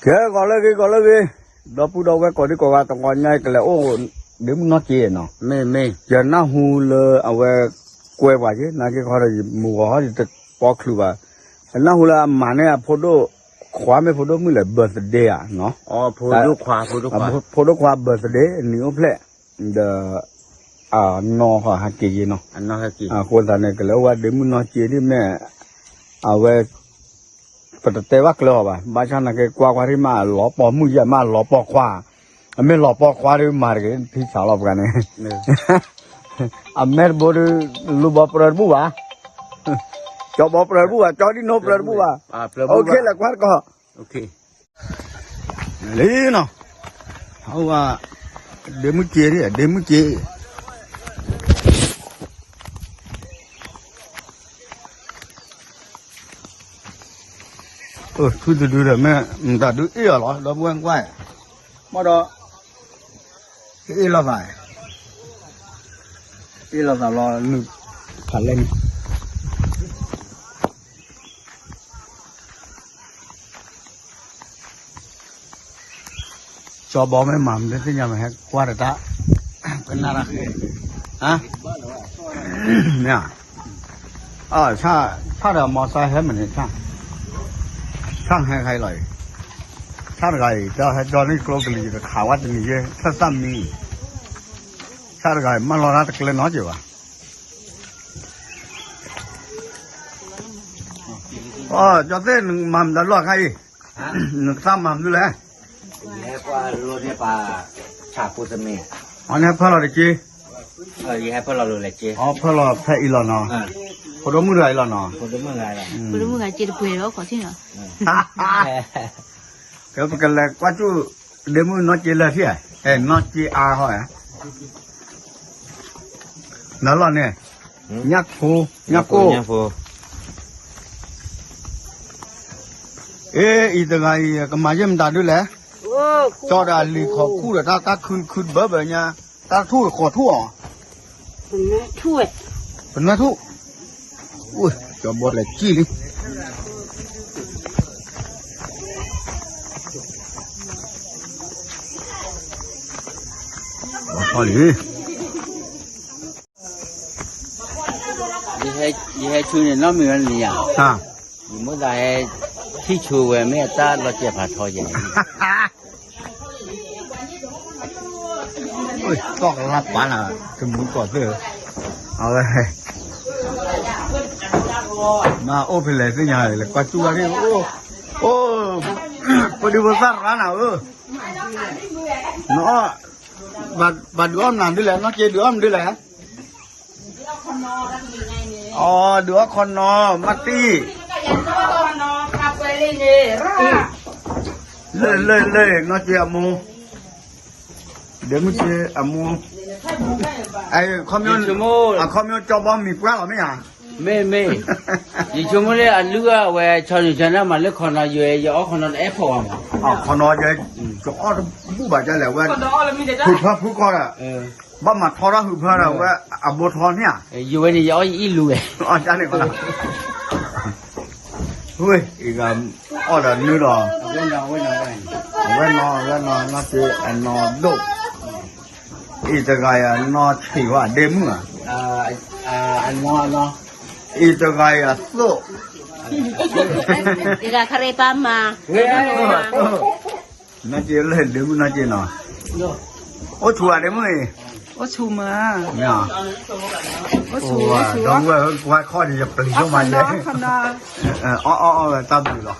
ကဲ ဂီၤလၢအဂ့ၤ ဂီၤလၢအဂ့ၤ, ဒီပုၢ်ဒီဝဲၢ်ကိးဒံကိးဂၤ တဂီၤညါအံၤ ကလဲၤအိၣ်ဒ့မုၣ်နီၢ်က့နီၤ, ယနၢ်ဟူလၢအဝဲကွဲပှၤက့ နာ်က့ခီဒီး ယမုၢ်ဂီၤဟီဒီးတပီချုးဘၣ်, ယနၢ်ဟူလၢအမၤန့ၢ်အဖိဒိၣ်ခွါ မ့ၢ်ဖိဒိၣ်မုၣ်လဲၣ် birthday ဧါနီၤ, ဖိဒိၣ်ခွါ ဖိဒိၣ်ခွါ birthday နံၤအိၣ်ဖျဲၣ် ဒီး အနီၢ်ဟဲက့ၤယ့နီၤ, အဃိသတးန့ၣ် ကလဲၤအိၣ်ဝဲဒ့မုၣ်နီၢ်က့ဒ်မ့ၢ် အဝဲ ပတတဲဘၣ်ကျၢၤအီၤဘၣ်, ဘၣ်ဆၣ်နာ်က့ ကွၢ်ကွၢ်ထံၣ်မး အလီၤပီၤမုၣ်ယဲၢ်မး အလီၤပီၤခွါ, အမ့ၢ်လီၤပီၤခွါဒီးမၤတဂ့ၤ ဖံဆးလီၤပှၤန့ၣ်, အမဲာ်တဘိဒီး လူၤဘီပြၢတဘူၣ်ဘၣ်, ကၠီဘီပြၢတဘူၣ်ဘၣ် ကၠီဒံနိပြၢတဘူၣ်ဘၣ်, အိၣ်ခ့လဲၣ်ကွၢ်တကီၢ် လံနီၤ, အဝဲ ဒ့မုၣ်က့ဒ် ဒ့မုၣ်က့ ထူတဒုဒီး မ့ၢ်မတၤဒုအ့ၣ်အီၤလီၤ ဒီပုၢ်ဝဲၢ်ကွၢ်, မ့ၢ်ဒီး ကအ့ၣ်လိာ်သး, အ့ၣ်လိာ်သးလီၤနုာ်ဖးလဲၢ်န့ၣ်, ကၠီဘီမ့ၢ်မၤမနုၤသ့ၣ်ညါမ့ၢ်ဟဲကွၢ်တၢ်, ကနၣ်တၢ်ဃဲ, မ့ၢ်, ဆၣ်ဒီးမီၤစါဟဲမနုၤဆၣ်, ဆၣ်ဟဲခါအံၤလီၤအံၤ, ဆၣ်တဂၤအံၤ တၢ်ဟဲဒီန့ၢ်ကျိကလံၤ ယကခးဝဲတနံၤယဲ ဆၣ်သၣ်မံ, ဆၣ်တဂၤအံၤ မၢလီၤတၢ်တကျဲနီတစဲးဘၣ်. အိ ကၠီသ့ၣ် နမၤမတၤလီၢ်ခါအံၤ, နသးမၤမနုၤလဲၣ်, ယဟဲကွၢ်လိန့ၢ်ပှၤဆၣ်ဖိသမံ, အန့ၣ်ဟဲဖၢလီၤတက့ၢ်, ယဟဲဖၢလီၤလိၤလဲၣ်က့, ဖၢလီၤဖဲအံၤလီၤနီၤ, ဖိဒိၣ်မုၣ်တဂၤအံၤလီၤနီၤ, ဖိဒိၣ်မုၣ်ဂၤက့တပှဲၤဒီးခီၣ်ထံၣ်နီၤ, ကဲ ပကလဲၤကွၢ်ကၠူၣ် ဒ့မုၣ်နီၢ်က့လၢထံၣ်, နီၢ်က့အါဟီ, နလီၤန့ၣ်, ညၣ်ဖိ, ညၣ်ကိၢ်, အ့ အံၤတဂၤအံၤ ကမၤယဲၢ်မတၤဒုလဲၣ်, ကၠီဒီးအလံၤခီၣ်ခူၣ်ဒီးတၢ် တၢ်ခုခုတဘၢဘၢညါ, တၢ်ထူၣ်ဃီၤထူၣ်အီၤ, ပနွဲထူၣ်, ကၠီဘီလဲၤကံၣ်လံ လံ, ယဟဲဆူန့ၣ် နီတမံၤဝဲန့ၣ်ယါ, ယမိၣ်သးဟဲ ထံၣ်ဆိဝဲ မ့ၢ်အတၢ်လီၤစဲးဖးထီယဲန့ၣ်, သီၣ်ကလါပာ်နၤ တမူကီၢ်သ့ၣ်, အဝဲ မၤအိၣ်ဖဲလဲၣ်သ့ၣ်ညါ လဲၤကွၢ်စူၣ်ဝဲဒၣ်, အိ ပဒုးပသၣ်ရါနၤဧၢ, နအီၣ်, ဘၣ်ဒုးအီၣ်မနုၤဒ်လဲၣ် နီၢ်က့ဒုးအီၣ်မနုၤဒ်လဲၣ်, အီ ဒုးအီၣ်ခီနီၤ မၤတံၢ်, လၢလၢလၢ နီၢ်က့အမိၢ်, ဒ့မုၣ်က့အမိၢ်, အခီပညီကၠီဘီမံၤပှၢ်လီၤမ့ၢ်ဧါ, မ့ၢ်မ့ၢ်, ယဆိကမိၣ်လၢအလုၢ်အဝဲ ဆီနုာ်ဆီနၢ်မးလၢခီနီၤ ယွဲ ယအီၣ်ခီနီၤတအဲၣ်ဖီၣ်ဘၣ်မး, ခီနီၤယ ကအီၣ်တဘူၣ်ဘၣ်ဒ်လဲၣ်ဝဲ, ဟုးဖၢဖုကီၢ်ဒီး, ဘၣ်မၤထီထီၣ်ဟုးဖၢဒီးဝဲ, အဘိထီန့ၣ်ဧါ, ယဝဲန့ၣ် ယအီၣ်ယအံၣ်လူၤဝဲ, အီၣ်ဒ်န့ၣ်, ဝဲ, အံၤဂၤအီၣ်ဒီးနုာ်ဒီး, အဝဲနီၤ အဝဲနီၤ နီၢ်က့အနီၤဒိၣ်, အံၤတဂၤအံၤအနီၢ်ဆံးဝဲဒ့မုၣ်ဧါ, အံၤတဂၤအံၤအသိၣ်, တဂၤခရံာ်ပၢ်မၤ, နီၢ်က့လၢဒ့မုၣ်နီၢ်က့နီၤ, အိၣ်ဆူၣ်ဧါဒ့မုၣ်အံၤ, အိၣ်ဆူၣ်မး, မ့ၢ်, အိၣ်ဆူၣ်, ဒီပုၢ်ဝဲၢ် ကွၢ်ခီၣ်ဒီးယပျံၤဒိၣ်မးယဲ, အီၣ်အီၣ်အီၣ်ဝဲတၢ်ဘျုးလီၤ.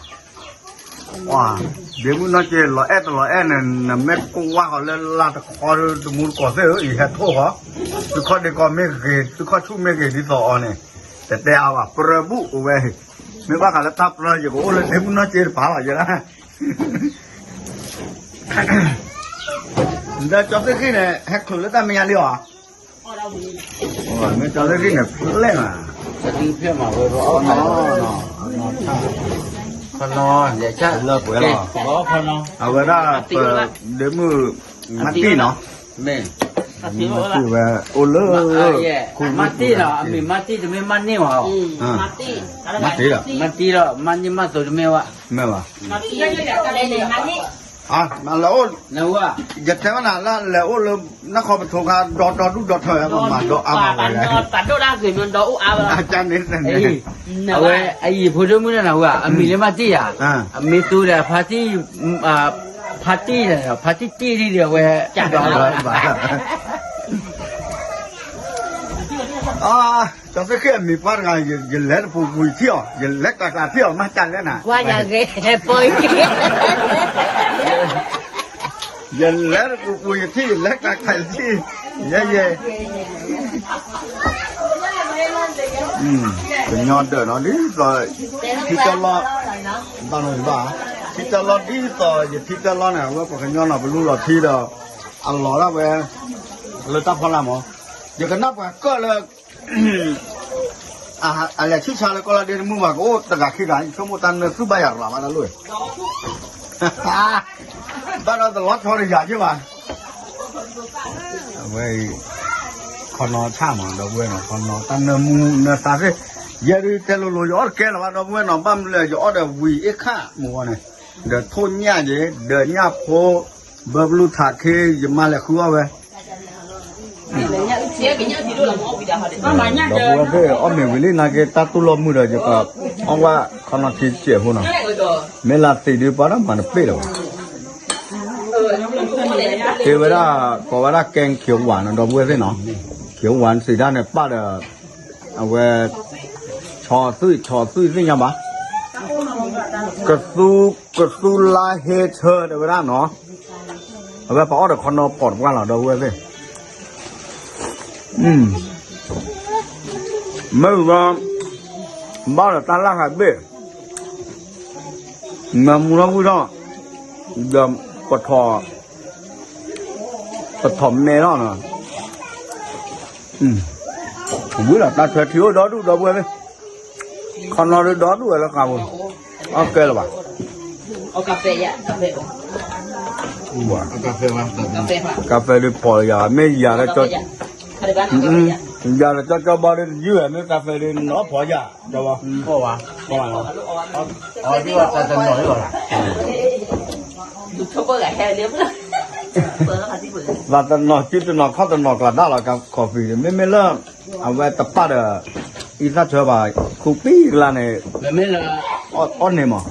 ဒ့မုၣ်နီၢ်က့ လီၤအဲၣ်တလီၤအဲၣ်န့ၣ် နမ့ၢ်ကွၢ်ဃီၤလၢလါတခီ တမူတကိးသ့ၣ်ဧၢ ယဟဲထိၣ်ဃီၤ, သုခီၣ်ဒ့ကီမ့ၢ်ဂ့ၤ သုခီၣ်ဆူၣ်မ့ၢ်ဂ့ၤဒ်သိးအီၤန့ၣ်, တတဲအါဘၣ် ပြၢဘူးအိၣ်ဝဲ, မ့ၢ်ဘၣ်ဃးလၢတၢ်ပြၢ ယကအိၣ်လၢဒ့မုၣ်နီၢ်က့တပၤလီၤယဲဒၣ် ဒီးကၠီသ့ၣ်ဃံၣ်န့ၣ် ဟဲချုးလၢတၢ်မဲာ်ညါလံဧါ, မ့ၢ်ကၠီသ့ၣ်ဃံၣ်န့ၣ် ဖျဲၣ်မး, ခီနီၤ, လဲၤဆၣ်လၢပှဲၤလီၤ, အဝဲဒၣ်ပဒ့မုၣ်မၤတံၢ်နီၤ, မ့ၢ် မၤတ့ၢ်ဝဲ အိၣ်လၢ မၤတ့ၢ်ဒီး အမ့ၢ်မၤတ့ၢ်တမ့ၢ်မၤန့ၢ်ဝဲ, မၤတ့ၢ်ဒီး မၤန့ၢ်မၤသိးတမ့ၢ်ဝဲ, မ့ၢ်ဘၣ်, လဲၤအိၣ်, ယတဲဝဲနၤလၢလဲၤအိၣ်လၢ နခီပထိခါ ဒီဒီဒူၣ်ဒီထၢ မၤဒီအါမးဝဲလဲၣ်, အဝဲ အယံၤဖိဒိၣ်မုၣ်န့ၣ်နဝဲ အမံၤလၢမၤတ့ၢ်ဧါ, အမ့ၢ်သူဒီး ဖါတံၢ်, ဖါတံၢ်န့ၣ် ဖါတံၢ်တံၢ်ဒံးဒီးအဝဲ ကၠီသ့ၣ်ဃ့ၣ်အမံၤပှၢ်တဂၤ ယလဲၤတပူၤပူၤယထံၣ်အီၤ ယလဲၤကျးကျးထံၣ်အီၤ မၤတၢ်လဲၣ်နၤ, ယလဲၤတပူၤပူၤယထံၣ် ယလဲၤကျးကျးယထံၣ်, ယဲယဲ ကညီဒၢးနီၤ ဒ်သိး ထံတလီၢ်, ဘၣ်နီဘၣ်, ထံတလီၢ်ဒ်သိး ယထံတလီၢ်န့ၣ် အဝဲပှၤကညီနီၤ ပလူလီၤထံဒီး အလီၤဒၣ်ဝဲ လၢတၢ်ဖီလာ်မး, ယကနၣ်ပှၤကၢၣ်လၢ အလဲၤဆံၣ်ဆါလၢကီၢ်လၢဒ့တမုၢ်ဘၣ် ကအိၣ်တဂၤခံဂၤ ဆိကမိၣ်တၢ်နၢသုဘၣ်ယၤရၤဘၣ်တၢ်လိၣ်, ဘၣ်ဒီးတလီၤဆီတယၤက့ဘၣ်, အဝဲ ခီနီၤဆၣ်မး ဒီပုၢ်ဝဲၢ်နီၤ ခီနီၤတၢ်နၢမူနၢသါသ့ၣ်, ယဲဒုးတဲလိၤလိၤ ယအီၣ်တကဲလၢၤဘၣ် ဒီပုၢ်ဝဲၢ်နီၤ ဘၣ်မနုၤလဲၣ် ယအီၣ်ဒီးဝံၤအ့ၣ်ခၣ်မုၢ်ဂီၤန့ၣ်, ဒီးထိၣ်ညၣ်ယ့ၤ ဒီးညၣ်ဖိ ဘၢဘလူထးခ့ ယမါလဲၤဃုအီၣ်ဝဲ ဒီပုၢ်ဝဲၢ်သ့ၣ် အီၣ်မ့ၤဝံၤလံနာ်က့ တၢ်တူၢ်လိာ်မုာ်ဒီး ယကအီၣ်ဝဲခီနီၤထံစဲးဖိနီၤ, မ့ၢ်လၢသံးဒုးပှၤတၢ်မၤတပ့ၢ်လၢၤဘၣ်, ကဲဝဲဒၣ် ကိးဝဲဒၣ်ကဲခံဝၤနီၤ ဒီပုၢ်ဝဲၢ်သ့ၣ်နီၤ, ခံဝၤစံးတၢ်န့ၣ်ပၣ်ဒီး အဝဲ ဆီသွံၣ် ဆီသွံၣ်သ့ၣ်ညါဘၣ်, ကသူ ကသူလါဟ့ဆၢတဲဝဲဒၣ်နီၤ, အဝဲပအီၣ်ဒီးခီနီၤပိာ်တပှၢ်လီၤ ဒီပုၢ်ဝဲၢ်သ့ၣ်, မ့ၢ်ဝဲ ဘၣ်ဒီးတၢ်လၢ်ဟးဘ့ၣ် မၤမူထီၣ်ဝံၣ်ထီၣ် ဒီး ပထီၣ်မဲထီၣ်နီၤ, ဝံၤလီၤ တၢ်ထွဲထံအိၣ်ဒီဒူၣ် ဒီပုၢ်ဝဲၢ်သ့ၣ်, ခီနီၤဒီဒူၣ်ဝဲလၢဃာ်ပူၤ, အီၣ်ကဲလၢၤဘၣ်, ကါဖဲဒုးဖီၣ်ယၤ မ့ၢ်ယၤဒီး ယၤဒီးကၠီကၠီဘီဒီးတယုၢ်ဝဲ မ့ၢ်ကါဖဲဒုးနီၤဖီၣ်ယၤ ကၠီဘီ, သးတနီၤစုတနီၤခီၣ်တနီၤကျးဒၣ်လီၤ ကါ coffee န့ၣ် မ့မ့ၢ်လၢ အဝဲတပာ်ဒီး အံသၣ်ထွဲဘၣ် ခူပံကလါန့ၣ် အီၣ်န့ၢ်မး,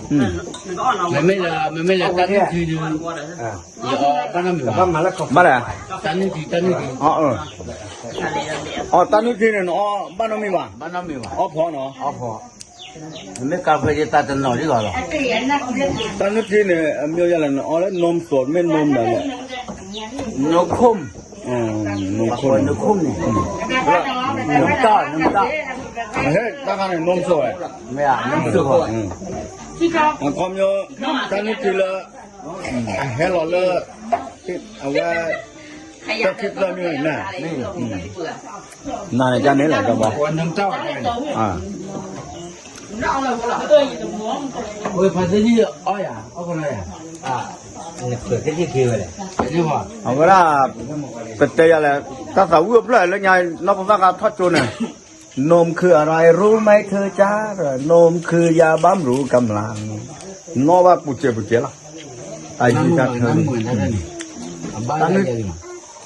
မ့မ့ၢ်လၢ မ့မ့ၢ်လၢတၢ်နုၢ်ထံဒုး ဘၣ်လဲၣ်, တၢ်နုၢ်ထံ တၢ်နုၢ်ထံ, အီ တၢ်နုၢ်ထံန့ၣ် နအီၣ်ဘၣ်နီတမံၤဘၣ်, အီၣ်ဖီနီၤ, မ့မ့ၢ်ကါဖဲဒ်သးတနီၤဒ်လီၤလီၤ, တၢ်နုၢ်ထံန့ၣ် အမ့ၢ်ယၤလဲၣ် နအီၣ်လၢ နူမ်စိး မ့ၢ် နူမ် ဒၣ်လဲၣ်, နူမ်ခိၣ်, နူမ်ခိၣ်န့ၣ်, နူမ်တၢ်, နူမ်တၢ်, တၢ်ခါန့ၣ် နူမ်စိးဝဲ, မ့ၢ်ဧါ, နူမ်စိး, အခီပညီ တၢ်နုၢ်ထံလၢ အဟဲလီၤလၢ အဝဲ တၢ်ခံသၢမံၤန့ၣ်, နၤန့ၣ်ကန့ၣ်လဲၣ် ကဘီ, အဝဲဒၣ် ပတဲယၤလဲၣ် တၢ်သးဝံၣ်အိၣ်ဖျဲၣ်လၢညါ နီၢ်ပသၣ်ခါထီၣ်ကၠိန့ၣ် နူမ်ခုအရၢ ရူမဲထၢကၠါ, နူမ်ခုယၤဘၣ်မရူကမျၢၢ်, နီၢ်ဘၣ်ပူၤစဲးပူၤစဲးလီၤ, အယံၤတၢ်ထၢန့ၣ်, တၢ်နုၢ်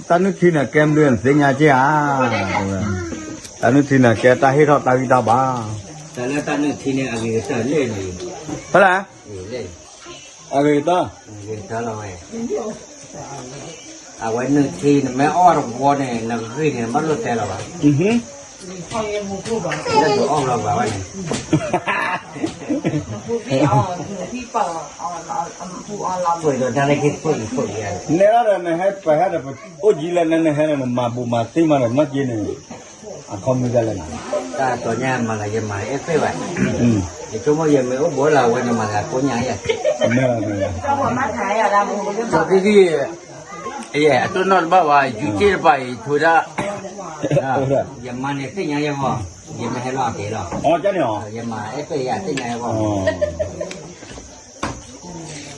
ထံန့ၣ် ကဲမနုၤသ့ၣ်ညါက့ဧါ, တၢ်နုၢ်ထံန့ၣ် ကဲတၢ်ဟ့ၣ်ထီၣ်တၢ်ဂံၢ်တၢ်ဘါ, တၢ်လၢတၢ်နုၢ်ထံန့ၣ် အဂ့ၤကတၢၢ်လဲၣ်န့ၣ်, ဖဲလဲၣ် အဂ့ၤတၢ်, အဝဲနုၢ်ထံန့ၣ် မ့ၢ်အီၣ်တဘီန့ၣ် နဂ့ၢ်န့ၣ် ဘၣ်လိၣ်တဲလီၤဘၣ်, လၢအီၣ်လီၤဘၣ်ဝဲန့ၣ် နဲဒၣ်ဒီးနဟဲပဟဲဒီး အိၣ်ယံၤလဲၣ် နဟဲပဟဲဒီး အိၣ်ယံၤလဲၣ် နဟဲန့ၣ် နမၤဘူးမၤသံမးဒီး နီၢ်က့န့ၣ် အခီပညီဒ်လဲၣ်နၤ, တၢ်တီညါမၤလၢယမၤအဲၣ်သ့ၣ်ဘၣ်, ယဆိကမိၣ်ယမ့ၢ်အိၣ်ဘူးလၢအဝဲန့ၣ် မၤလၢအကိးညါယၤ, မ့ၢ်လီၤ, အတနီၢ်တဘၣ်ဘၣ် ယူၤက့တပၤအံၤ ထိဒၣ်, ယမၤန့ၣ်သ့ၣ်ညါယဂီၢ်, ယမ့ၢ်ဟဲလီၤအက့ၤလီၤ, ယမၤအဲၣ်သ့ၣ်ယၤသ့ၣ်ညါယဂီၢ်,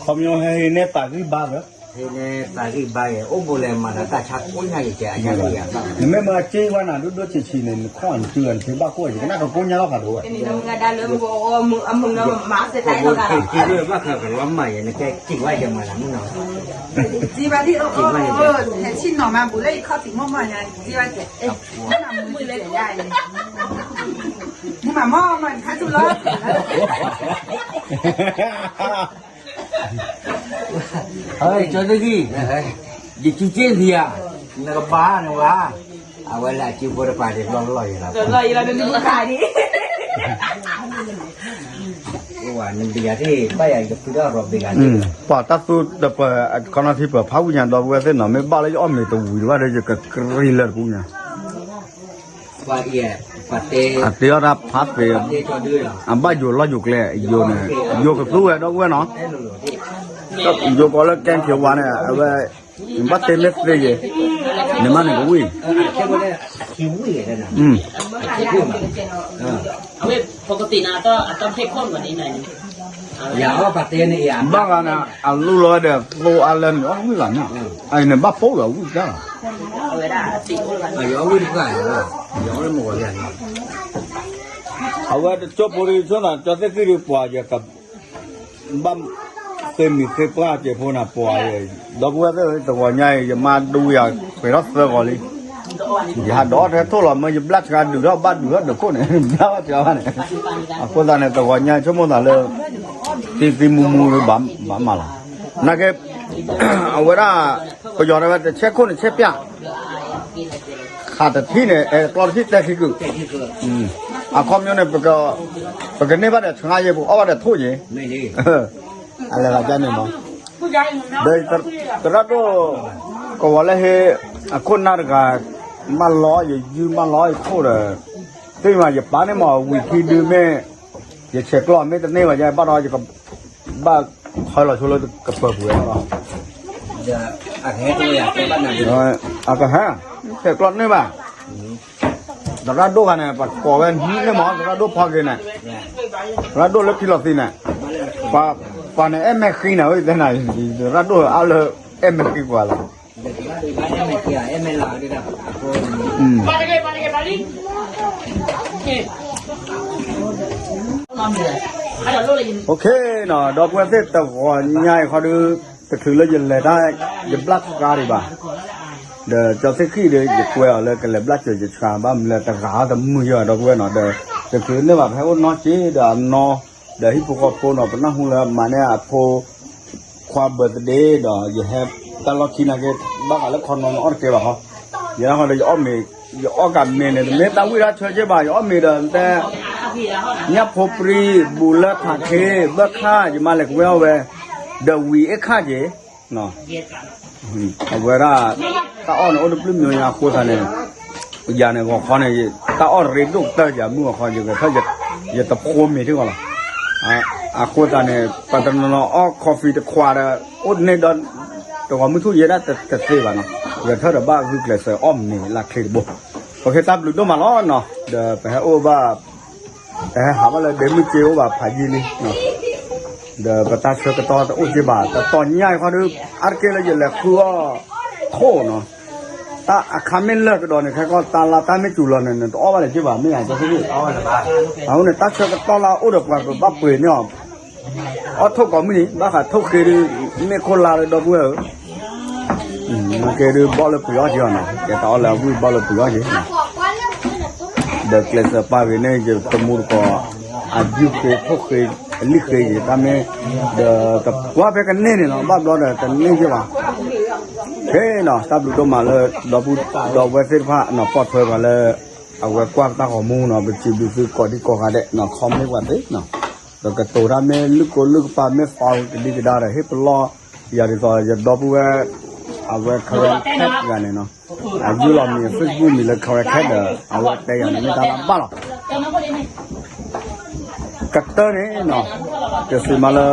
ခီပညီဟဲဟ့ၣ်န့ၢ်ပာ်ဂံၢ်ဘါလၢ န့ၣ်သးဂံၢ်ဘါယဲ အိၣ်ဘူးလဲၤမၤဒီးတၢ်ဆါကိးညါယကဲအညါလၢယၤဘၣ်. နမ့ၢ်မၤစ့ဝဲနၤ ဒိၣ်ဒိၣ်ဆံးဆံးန့ၣ် နခီၣ်နစုနထံဘၣ်ကိၢ်ယကနၣ်ကကိးညါလီၤဖးဒိၣ်ဝဲ. အမုၢ်နၤဒါလၢမုၢ်အီမုၢ်အမုၢ်နီၤမၤစ့တၢ်အံၤလီၤဂၤလီၤ. ဘၣ်ခးကလီမၤယဲ နကဲစံးဝဲယဲမၤနၤမုၢ်နီၤ. စံးဘၣ်ဒ်အိၣ်အိၣ်အိၣ် ဟဲဆံၣ်နီၤမးဘူးလၢယခီၣ်ထံးမိၢ်မးညါ စံးဘၣ်ကဲ မုၢ်လဲၤဒ်ယၤအံၤ မုၢ်မးမီၢ်မးခါဆူၣ်လီၤ. ဟဲ ကၠီသ့ၣ်ဂံၢ် ယစုစ့ၣ်လံဧါ နကဘၣ်နဝၤ အဝဲလၢအစုဖိတပၤန့ၣ် ဘျီလီၢ်ယဲလီၤ လီၢ်ယဲလီၤ နမုၢ်ခါန့ၣ် နဘ့ၣ်ယၤသ့ၣ် ဘၣ်ယၤယကဖုဒၣ်ရီဘ့ၣ်ဂၤန့ၣ် ပှၤတၢ်သူတပၢၤ ခီနီထံပၢၤဖးဝံၣ်ညါ ဒီပုၢ်ဝဲၢ်သ့ၣ်နီၤ မ့ၢ်ဘၣ်လၢယအီၣ်မ့ၤတဝံၤတဘၣ်ဒီး ယကကြံလၢတပူၤညါ အတ့အီၣ်တၢ်ဖးသ့ အဘၣ်ယိၤလီၢ်ယိၤကျဲ ယိၤန့ၣ် ယိၤကသူဝဲဒီပုၢ်ဝဲၢ်နီၤ ယိၤကီးလၢကဲခ့ဝါန့ၣ် အဝဲ နဘၣ်တ့မ့ၢ်သ့ယဲ နမါန့ၣ်ကဝံၣ် အဝဲ ပကတိၤနၤ အတၢ်ဖ့ၣ်ခိၣ်မးန့ၣ် ယၤအီၣ်ပာ်တဲန့ၣ်ယၤ ဘၣ်ဂၤန့ၣ် အလူလီၤဒီးသိအါလၢနအီၣ်ဝံၣ်ဂၤန့ၣ် အန့ၣ်ဘၣ်ပိၢ်လီၤဝံၣ်တၢ်လီၤ ယအီၣ်ဝံၣ်တဖၣ်ယၤ ယအီၣ်လၢမဂီၤယၤန့ၣ် အဝဲတကၠိဖိဒ်ဆိနီၤ ကၠီသ့ၣ်သံၣ်ဒ်ပှၤယက ဘၣ် သ့မံၤသ့ပှၢ်ကဲဖိနၤပှၤ ဒီပုၢ်ဝဲၢ်သ့ၣ်တဂီၤညါအံၤ ယမါဒူယၤ ပှဲၤထီၣ်သၢဂီၤလံ ယဟးဒီးအီၣ်ထဲထိၣ်လီၤ မ့ၢ်ယဘျၣ်စှၤဒုးထီၣ်ဘၣ်ဒုးထီၣ်ဒုးခိၣ်န့ၣ် ဘျၣ်ဘၣ်စှၤဘၣ်န့ၣ် အဃိသတးန့ၣ် တဂီၤညါဆိကမိၣ်သးလၢ သံသံမူမူဘၣ်မးလီၤ နာ်က့ အဝဲဒၣ် ပယီၤတဲဝဲတဆဲခိၣ်န့ၣ်ဆဲပၠၣ် ခးတထံၣ်န့ၣ် အဲ ကျီတထံၣ်တဲခံကုာ် အခီပညီန့ၣ် ပကန့ၢ်ဘၣ်ဒီးဆှါယဲ ပကအီၣ်ဘၣ်ဒီးထိၣ်ယဲ အလဲၤသးကန့ၣ်မး ဒီးသရၣ်ဒိၣ် ကဝီၤလၢဟ့ အခိၣ်နၢ်တဂၤ မၢလီၤယယုၢ်မၢလီၤယခိၣ်ဒီး သ့ၣ်မးယပာ်န့ၣ်မး ဝံၤခံဒုမ့ၢ် ယဆဲးကျိးမ့ၢ်တန့ၢ်ဘၣ် ယဘၣ်ဒီးယက ဘၣ်ဟဲလီၤဆိလၢကပၢၤပူၤဝဲလီၤ အကဟဲ ဆဲးကျိးန့ၢ်ဘၣ် သရၣ်ဒိၣ်ဂၤန့ၣ် ပကိးဝဲန့ၣ်မး သရၣ်ဒိၣ်ဖီက့ၤန့ၣ် သရၣ်ဒိၣ်လၢဖံလီၤသံန့ၣ် ပှၤန့ၣ်အဲၣ်မဲာ်ဃံန့ၣ် တဲနၤ သရၣ်ဒိၣ်အါလၢအဲၣ်မဲာ်ဃံကွၢ်လီၤ ဒီပုၢ်ဝဲၢ်သ့ၣ်တဂီၤညါအံၤခီဒု တချုးလၢယလဲၤတၢ် ယဘျၣ်စှၤဒံးဘၣ် ဒီးကၠီသ့ၣ်ဃံၣ်ဒီး ယကွဲးအီၤလၢကလဲၤဘျၣ်စၢၤယဆှါဘၣ်မနုၤလၢတဂၤတမုာ်ယဲဘၣ် ဒီပုၢ်ဝဲၢ်နီၤ ဒီးတချုးန့ၣ်ဘၣ် ပဟဲအိၣ်နီၢ်က့ဒီးအနီၢ် ဒီးဟံၣ်ဖိဃီဖိနီၤ ပနၢ်ဟူလၢမၤန့ၢ်အဖိ ခွါ birthday ဒီးယဟဲတၢ်လီၢ်ခံနာ်က့ ဘၣ်ဃးလၢခီနီၤန့ၣ်အီၣ်တကဲဘၣ်ဟီ ယဲဒၣ်ဃီဒီးယအီၣ်မ့ၤ ယအီၣ်ကးမ့ၤန့ၣ် တမ့ၢ်တၢ်ဝံၣ်တၢ်ဆၢက့ဘၣ် ယအီၣ်မ့ၤဒီးတဲ ညၣ်ဖိပြံ ဘူးလၢဖးခ့ ဘၢၣ်ခၣ် ယမါလဲၤကဝဲအီၣ်ဝဲ ဒီးဝံၤအ့ၣ်ခၣ်က့ၤ အဝဲဒၣ် တၢ်အီၣ်န့ၣ်အိၣ်တဘျုးမျိုးညါအဃိသတးန့ၣ် ယၤန့ၣ်ဂီၤခီန့ၣ် တၢ်အီၣ်ရ့ဒိၣ်ကတၢၢ်ယၤမုၢ်ဂီၤခီ ယဂဲၤထၢၣ် ယတဖိမ့ၤထံၣ်ဂီၤလီၤ အဃိသတးန့ၣ် ပှၤတနီၤနီၤအီၣ် coffee တခွးဒီး အိၣ်တန့ၢ်ဒီး တဂီၤမုၢ်ထူၣ်ယဲဒၣ်တသ့ဘၣ်နီၤ ဂဲၤထၢၣ်ဒီးဘၣ်ဂုာ်ကျဲးစၢးအီၣ်မ့ၤလၢချ့တဘိ ပဃ့တၢ်ဘျုးဒိၣ်မးလီၤနီၤ ဒီးပဟဲအိၣ်ဘၣ် ပဟဲဟးဘၣ်လၢဒ့မုၢ်က့အိၣ်ဘၣ်ဖးယံာ်လံ ဒီးပတၢ်ဆၢကတီၢ်တအိၣ်က့ဘၣ် တတီၤညါအံၤခီဒု အါတက့ၢ်လၢယလဲၤဃုအီၣ်ခိၣ်နီၤ တၢ်အခါမ့ၢ်လၢာ်ကဒီးန့ၣ် ခဲကီၢ်တၢ်လါတၢ်မ့ၢ်စူၤလီၤန့ၣ် နတအီၣ်ဘၣ်လၢၤက့ဘၣ် မ့ၢ်ယါကၠီသ့ၣ် အဃိန့ၣ် တၢ်ဆၢကတီၢ်လၢအအိၣ်ဒီးပှၤကဘၣ်ပှ့ၤန့ၢ်အီၤ အီၣ်ထိၣ်ကိးမုၢ်နံၤ ဘၣ်ဃးထိၣ်ဃ့ဒု မ့ၢ်ခိၣ်လါလၢဒီပုၢ်ဝဲၢ်ဧၢ ကဲဒုးဘီၣ်လၢပှ့ၤအီၣ်က့ၤအီၤနီၤ ကဲတၢ်အီၣ်လၢအဝံၣ်ဘီၣ်လၢပှ့ၤအီၣ်က့ၤ ဒီးကျဲးစၢးပာ်ဂ့ၤန့ၢ်ယတမူတကိး အယူၢ်ဃ့ ထိၣ်ဃ့ အလံၣ်ဃ့ ယတၢ်မ့ၢ် ဒီးတကွၢ်ဖဲကန့ၢ်န့ၣ်လီၤ ဘၣ်ဘျီဒီးတန့ၢ်က့ၤဘၣ် ဖဲနီၤ တၢ်ဘျုးဒိၣ်မးလၢ ဒီပုၢ်ဒီဝဲၢ်သ့ၣ်တဖၣ်နီၤ ပိာ်ထွဲပှၤလၢ အဝဲကွၢ်ပတၢ်ဂီၤမူနီၤ ပစံးဘျုးသုကိးဒံကိးဂၤဒဲးနီၤ comment ပှၤသ့နီၤ ဒီးကတိၤတၢ်မ့ၢ်လုၢ်ကိလုၢ်ကပၤမ့ၢ်သီကဒံကဒါဒီး ဟ့ၣ်ပလီၢ် ယၤဒ်သိးယဒီပုၢ်ဝဲၢ် အဝဲ Karen Cat တဂၤန့ၣ်နီၤ အယူၢ်လီၤမံၤ Facebook မံၤလၢ Karen Cat ဒီး အဝဲတဲယၤန့ၣ်မ့ၢ်တၢ်လၢဘၣ်လီၤ ကတၢၢ်န့ၣ်နီၤ ကစံးမးလၢ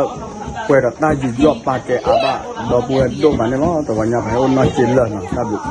ပှဲၤဒီးတၢ်ယူးယီၣ်ပာ်ကဲအါဘၣ် ဒီပုၢ်ဝဲၢ်ဒိၣ်မးန့ၣ်လီၤ တဂီၤညါပဟဲအိၣ်နီၢ်က့လၢာ်နီၤ တၢ်ဘျုး